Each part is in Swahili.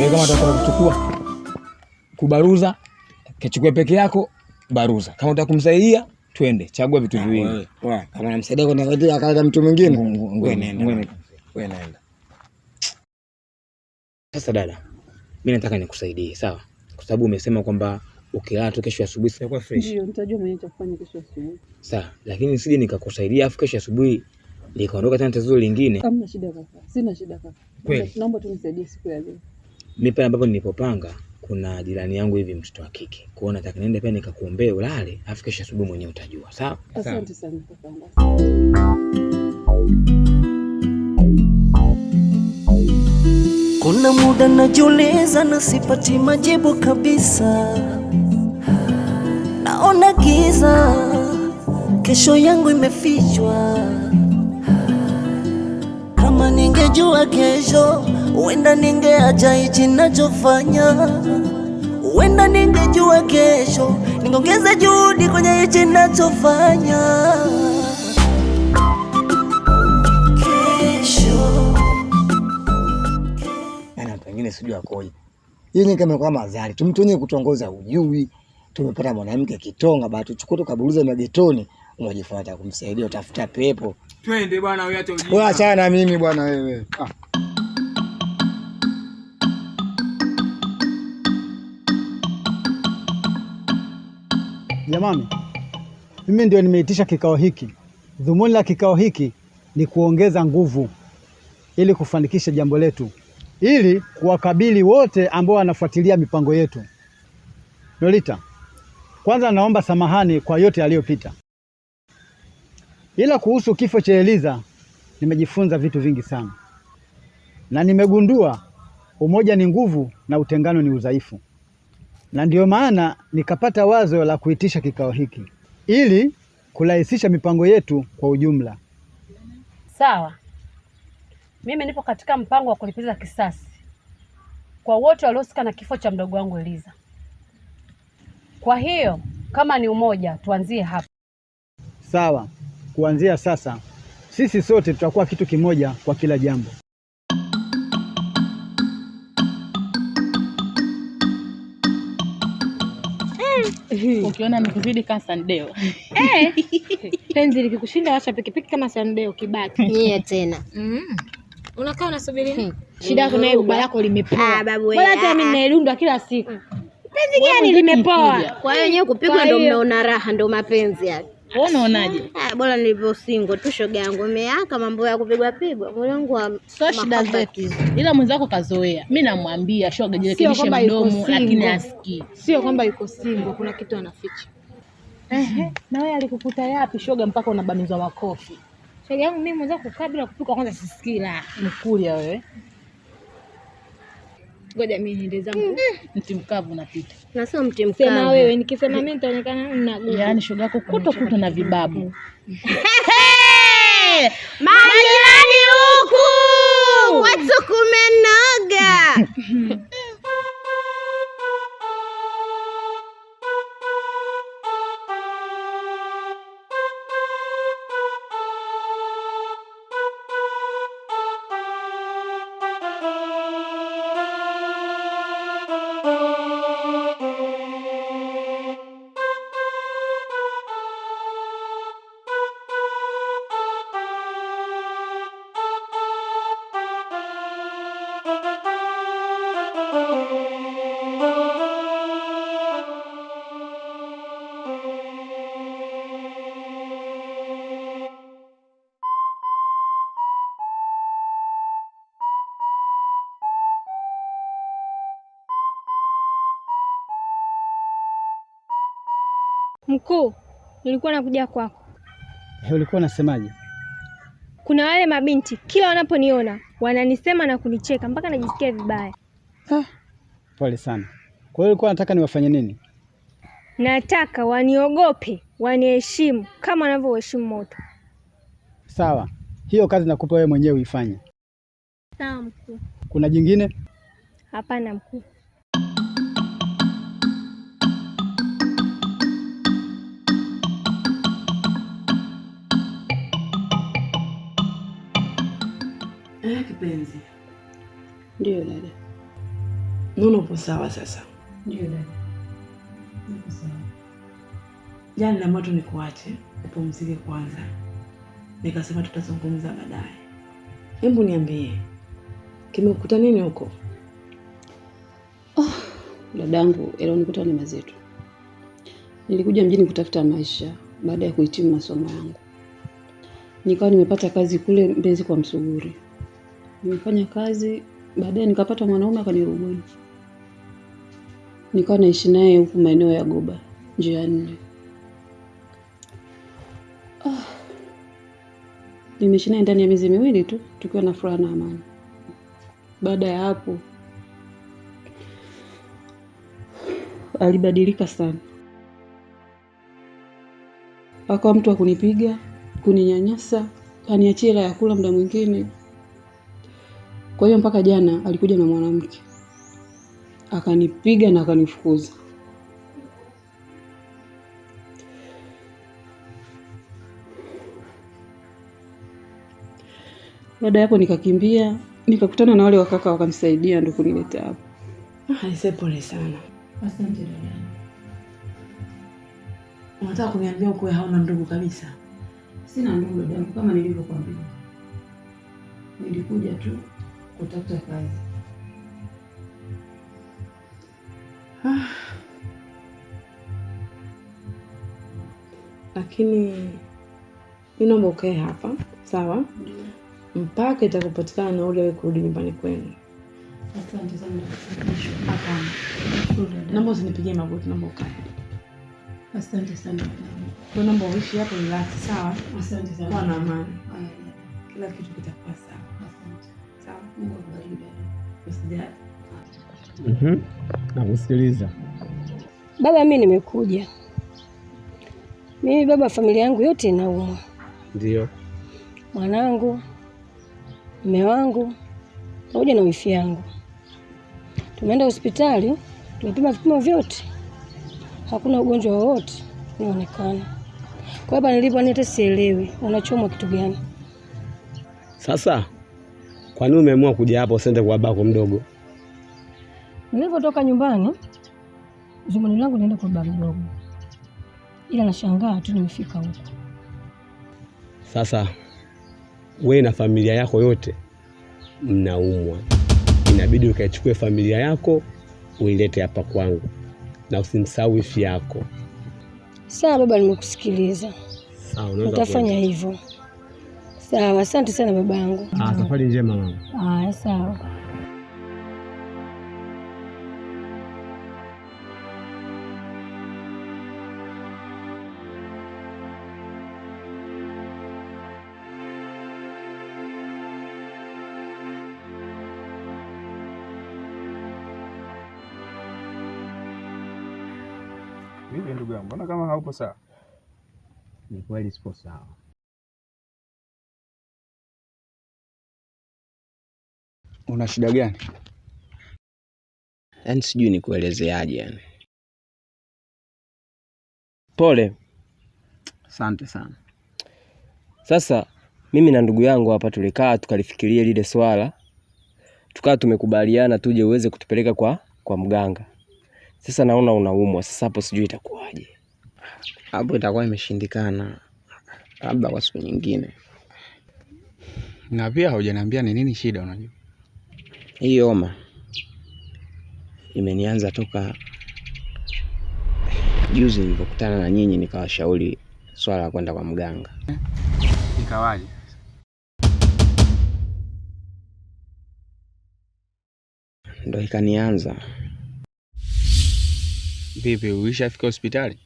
Wewe kama unataka kuchukua kubaruza, kichukue peke yako baruza. Kama unataka kumsaidia, twende, chagua vitu viwili. Wewe kama namsaidia kwa nini akaleta mtu mwingine? Wewe nenda. Wewe nenda. Sasa dada, mimi nataka nikusaidie, sawa? Kwa sababu umesema kwamba ukilala tu kesho asubuhi sitakuwa fresh. Ndio, nitajua mwenyewe cha kufanya kesho asubuhi. Sawa, lakini sije nikakusaidia afu kesho asubuhi likaondoka tena tatizo lingine. Hamna shida kaka. Sina shida kaka. Kweli? Naomba tu nisaidie siku ya leo. Mimi pale ambapo nilipopanga kuna jirani yangu hivi mtoto wa kike. Kwa hiyo nataka niende pia nikakuombee ulale, afu kesho asubuhi mwenyewe utajua. Sawa? Asante sana kakaangu. Kuna muda najiuliza na sipati majibu kabisa, naona giza, kesho yangu imefichwa. Kama ningejua kesho, huenda ningeacha hichi nachofanya, huenda ningejua kesho, ningeongeza juhudi kwenye hichi nachofanya. Kesho Yaani watu wengine sijui akoje. Yeye kama kwa mazali, tu mtu wenyewe kutongoza hujui. Tumepata mwanamke kitonga, bado tuchukue tukaburuza magetoni, unajifuata kumsaidia utafuta pepo. Twende bwana, wewe acha ujinga. Wewe achana na mimi bwana wewe. Ah. Jamani, mimi ndio nimeitisha kikao hiki. Dhumuni la kikao hiki ni kuongeza nguvu ili kufanikisha jambo letu, ili kuwakabili wote ambao wanafuatilia mipango yetu. Nolita, kwanza naomba samahani kwa yote yaliyopita, ila kuhusu kifo cha Eliza nimejifunza vitu vingi sana, na nimegundua umoja ni nguvu na utengano ni udhaifu, na ndiyo maana nikapata wazo la kuitisha kikao hiki ili kurahisisha mipango yetu kwa ujumla. Sawa, mimi nipo katika mpango wa kulipiza kisasi kwa wote waliohusika na kifo cha mdogo wangu Eliza. Kwa hiyo kama ni umoja, tuanzie hapa. Sawa, kuanzia sasa sisi sote tutakuwa kitu kimoja kwa kila jambo. Ukiona amekuzidi kaa Sandeo. Eh, penzi likikushinda washa pikipiki kama Sandeo kibaki. Nyie tena. Unakaa unasubiri nini? Shida yako naye baba lako limepoa. Ah, babu Bora wewe. hata mimi nailundwa kila siku. Penzi gani limepoa? Kwa hiyo nyewe kupigwa Kwa ndo hiyo- mnaona raha, ndo mapenzi yale. Wewe unaonaje? Ah, bora nilivyo single tu shoga yangu. Umeaka mambo ya kupigwa pigwa. Moyo wangu wa Sio shida mahaba. zetu hizo. Ila mwenzako kazoea. Mimi namwambia shoga jirekebishe kwamba yuko mdomo lakini single. asikii. Sio kwamba yuko single, kuna kitu anaficha. Ehe, na wewe alikukuta yapi shoga mpaka unabamizwa makofi? Shoga yangu mimi mwenzako kukaa bila kupikwa kwanza sisikii raha. Mkulia wewe. Ngoja mimi niende zangu. Mti mkavu unapita. Na sio mti mkavu. Sema wewe, nikisema mimi nitaonekana nina gugu. Yaani shoga yako kuto kuto na vibabu. Majirani huku! Watu kumenoga. Mkuu, nilikuwa nakuja kwako. Ulikuwa unasemaje? Kuna wale mabinti kila wanaponiona wananisema na kunicheka mpaka najisikia vibaya. Ah, pole sana. Kwa hiyo ulikuwa unataka niwafanye nini? Nataka waniogope, waniheshimu kama wanavyoheshimu moto. Sawa, hiyo kazi nakupa wewe mwenyewe uifanye. Sawa mkuu. Kuna jingine? Hapana mkuu. Kipenzi. Ndiyo dada. Naona upo sawa sasa. Ndio dada. Niko sawa. Jana niliamua tu nikuache upumzike kwanza, nikasema tutazungumza baadaye. Hebu niambie, kimekukuta nini huko? Dadangu, yalionikuta ni mazito. Nilikuja mjini kutafuta maisha baada ya kuhitimu masomo yangu. Nikawa nimepata kazi kule Mbezi kwa Msuguri. Nimefanya kazi, baadaye nikapata mwanaume akanirubuni. Nikawa naishi naye huku maeneo ya Goba, njia 4. Nimeishi naye ndani ya miezi 2 tu, tukiwa na furaha na amani. Baada ya hapo alibadilika sana. Akawa mtu wa kunipiga, kuninyanyasa, aniachie hela ya kula muda mwingine. Kwa hiyo mpaka jana alikuja na mwanamke, akanipiga na akanifukuza. Baada ya hapo nikakimbia, nikakutana na wale wakaka wakanisaidia ndio kunileta hapa. Aisee, pole sana. Asante dada. Unataka kuniambia uko hauna ndugu kabisa? Sina ndugu dadangu, kama nilivyokuambia. Nilikuja tu kutafuta kazi. Lakini mimi naomba ukae hapa, sawa? Mpaka itakapopatikana nauli wewe kurudi nyumbani kwenu. Asante sana. Hapana. Naomba usinipigie magoti, naomba ukae. Asante sana. Kwa naomba uishi hapo relax, sawa? Asante sana. Kuwa na amani. Haya. Kila kitu kitakuwa sawa. Asante. Sawa. Mungu akubariki dada. Usijali. Nakusikiliza. Baba, mimi nimekuja. Mimi baba, familia yangu yote inaumwa. Ndio. Mwanangu, mume wangu, pamoja na wifi yangu. Tumeenda hospitali, tumepima vipimo vyote. Hakuna ugonjwa wowote unaonekana. Kwa hapa nilipo hata sielewi unachomwa kitu gani. Sasa kwa nini umeamua kuja hapa usiende kwa babako mdogo? Nilipotoka nyumbani, zumuni langu niende kwa baba mdogo. Ila nashangaa tu nimefika huko. Sasa wewe na familia yako yote mnaumwa. Inabidi ukaichukue familia yako uilete hapa kwangu. Na usimsahau wifi yako. Sawa baba, nimekusikiliza. Sawa, unaweza Nitafanya kwenda. hivyo. Sawa, asante sana babangu. Safari njema mama. Haya, sawa. Vipi ndugu yangu, mbona kama haupo sawa? Ni kweli sipo sawa. Una shida gani? Yaani sijui nikuelezeaje yani. Pole. Asante sana. Sasa mimi na ndugu yangu hapa tulikaa tukalifikiria lile swala. Tukawa tumekubaliana tuje uweze kutupeleka kwa mganga. Sasa naona unaumwa. Sasa hapo sijui itakuwaje. Hapo itakuwa imeshindikana. Labda kwa siku nyingine. Na pia hujaniambia ni nini shida unajua. Hii homa imenianza toka juzi nilipokutana na nyinyi nikawashauri swala la kwenda kwa mganga. Ikawaje? Ndio ikanianza. Vipi, ulishafika hospitali?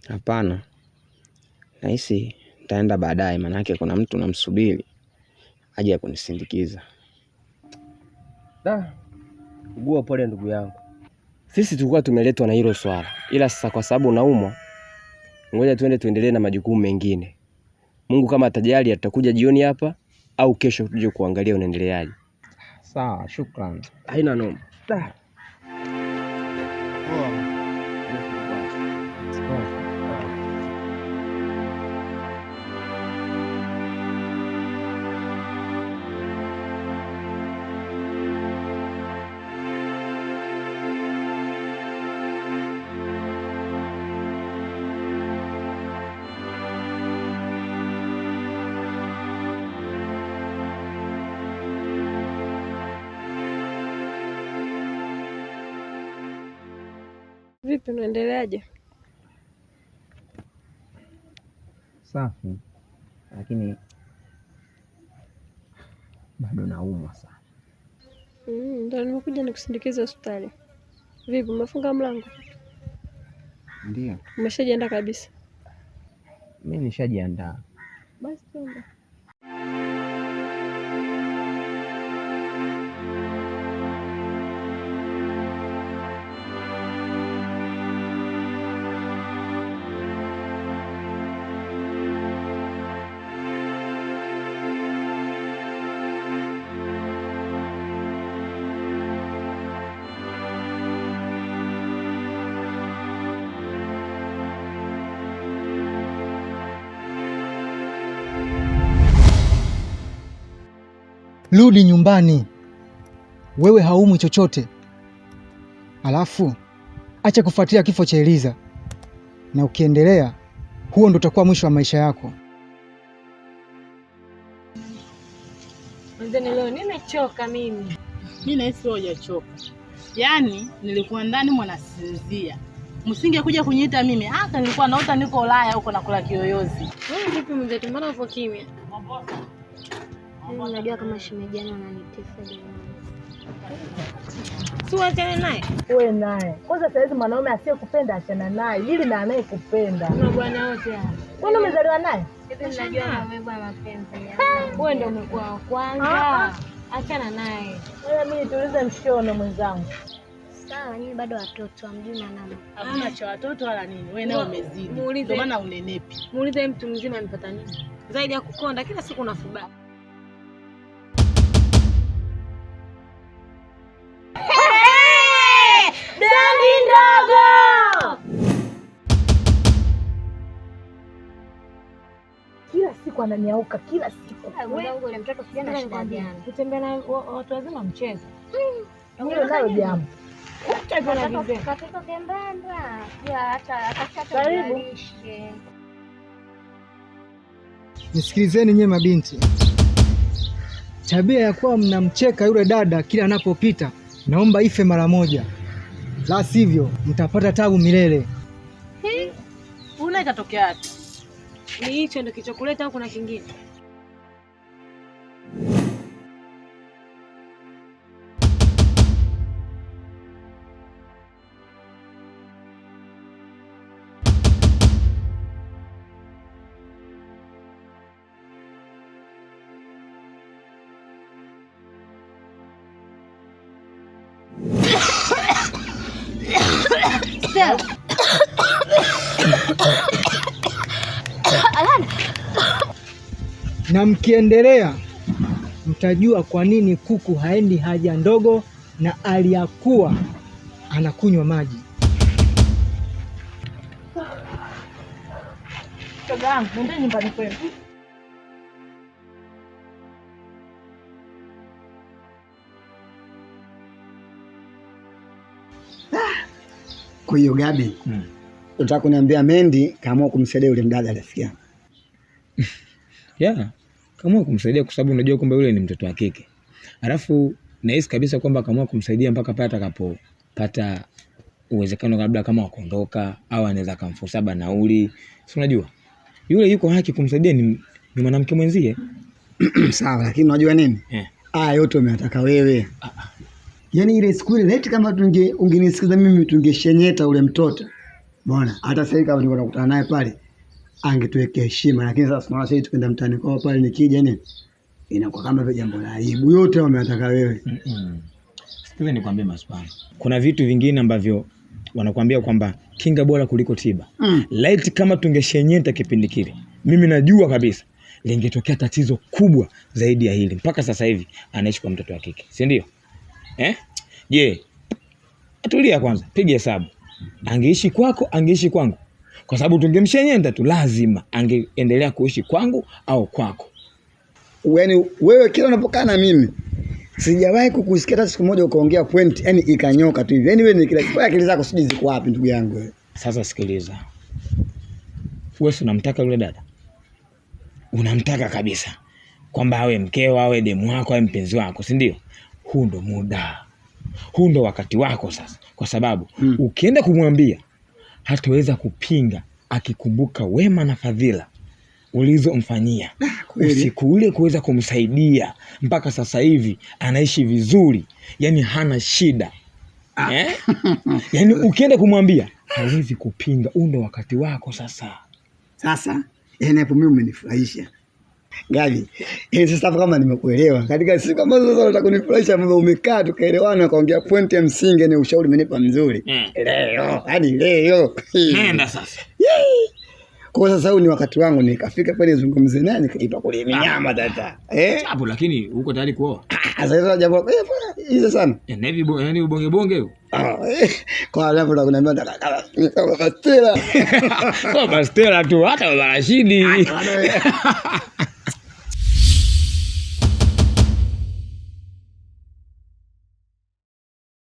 Hapana. Nahisi nitaenda baadaye manake kuna mtu namsubiri aje kunisindikiza. Da. Ugua pole ndugu yangu. Sisi tulikuwa tumeletwa na hilo swala. Ila sasa kwa sababu naumwa, ngoja tuende tuendelee na majukumu mengine. Mungu kama atajali atakuja jioni hapa au kesho tuje kuangalia unaendeleaje. Sawa, shukrani. Haina noma. Da. Vipi, unaendeleaje? Safi, lakini bado naumwa sana. Ndio nimekuja nikusindikize hospitali. Vipi, umefunga mlango? Ndio. Umeshajiandaa kabisa? Mimi nishajiandaa. Basi twende. Rudi nyumbani, wewe haumwi chochote. Alafu acha kufuatilia kifo cha Eliza, na ukiendelea, huo ndo utakuwa mwisho wa maisha yako. Mzee, leo nimechoka mimi. Mimi nahisi wewe hujachoka. Yaani nilikuwa ndani mwanasinzia. Msingekuja kuniita mimi. Hata nilikuwa naota niko Ulaya huko nakula kiyoyozi. Wewe vipi mzee, mbona upo kimya? Mimi najua kama shemeji yangu ananitesa jamani. Si uachane naye? Uwe naye. Kwanza saizi mwanaume asiyekupenda achana naye, ili na anayekupenda. Kuna bwana wote hapa. Kwani umezaliwa naye? Hivi najua maumivu ya mapenzi. Wewe ndio umekuwa wa kwanza. Achana naye. Wewe mimi nitulize mshono mwenzangu. Sawa, nyinyi bado watoto hamjui maana. Hakuna cha watoto wala nini. Wewe naye umezidi. Ndio maana unenepi. Muulize mtu mzima amepata nini? Zaidi ya kukonda kila siku unafuba. Dani ndogo. Kila siku ananiauka, kila siku. Mwenzangu yule mtoto sijana shida gani? Kutembea na watu wazima mchezo. Hilo nalo jambo. Katoto kembamba. Ya hata akashata. Karibu. Nisikilizeni nyie mabinti, tabia ya kuwa mnamcheka yule dada kila anapopita, naomba ife mara moja, la sivyo mtapata tabu milele. Una ikatokea wapi? Ni hicho ndio kilichokuleta au kuna kingine? Stella. Alana. Na mkiendelea mtajua kwa nini kuku haendi haja ndogo na aliyakuwa anakunywa maji. Shoga yangu, nenda nyumbani kwenu. Kwa hiyo Gabi, unataka kuniambia Mendi kaamua kumsaidia yule mdada rafiki yangu? Yeah, kaamua kumsaidia kwa sababu unajua kwamba yule ni mtoto wa kike. Alafu nahisi kabisa kwamba kaamua kumsaidia mpaka pale atakapopata uwezekano labda kama wakuondoka au anaweza akamfusa nauli. Si unajua? Yule yuko haki kumsaidia, ni mwanamke mwenzie. Sawa, lakini unajua nini? Haya yote umeataka wewe. Yaani ile siku ile leti kama ungenisikiza mimi tungeshenyeta ule mtoto. Mbona hata sasa kama nilikuwa nakutana naye pale angetuwekea heshima, lakini sasa tunaona sasa tukenda mtaani kwao pale nikija nini inakuwa kama vile jambo la aibu. Yote wameataka wewe. Sikiza nikwambie Masupano, kuna vitu vingine ambavyo wanakuambia kwamba kinga bora kuliko tiba. Laiti kama tungeshenyeta kipindi kile, mimi najua kabisa lingetokea tatizo kubwa zaidi ya hili. Mpaka sasa hivi anaishi kwa mtoto wa kike, si ndio? Je, tulia kwanza, piga hesabu. Angeishi kwako, angeishi kwangu. Kwa sababu tungemshenyenda tu lazima angeendelea kuishi kwangu au kwako. Yaani wewe kila unapokaa na mimi sijawahi kukusikia hata siku moja ukaongea point, yani ikanyoka tu hivi. Yaani wewe ni kila kitu, akili zako sijui ziko wapi ndugu yangu wewe. Sasa sikiliza. Wewe si unamtaka yule dada? Unamtaka kabisa kwamba awe mkeo, awe demu wako, awe mpenzi wako, si ndio? Huu ndo muda. Huu ndo wakati wako sasa, kwa sababu ukienda kumwambia hataweza kupinga, akikumbuka wema na fadhila ulizomfanyia Kweli. usiku ule kuweza kumsaidia mpaka sasa hivi anaishi vizuri, yani hana shida eh? Yani ukienda kumwambia hawezi kupinga. Huu ndo wakati wako sasa. Sasa yani hapo mimi umenifurahisha Gabi. Yaani sasa hapo kama nimekuelewa. Katika siku ambazo sasa unataka kunifurahisha ambapo umekaa tukaelewana ukaongea point ya msingi ni ushauri umenipa mzuri. Leo, hadi leo. Nenda sasa. Kwa hiyo sasa huu ni wakati wangu nikafika pale nizungumze naye nikaipakulia minyama tata. Eh? Hapo lakini uko tayari kuoa? Sasa jambo bwana, hizo sana. Na hivi yaani ubonge bonge huo. Kwa hapo ndo kuniambia nataka kama Bastela. Kwa Bastela tu hata Baba Rashidi.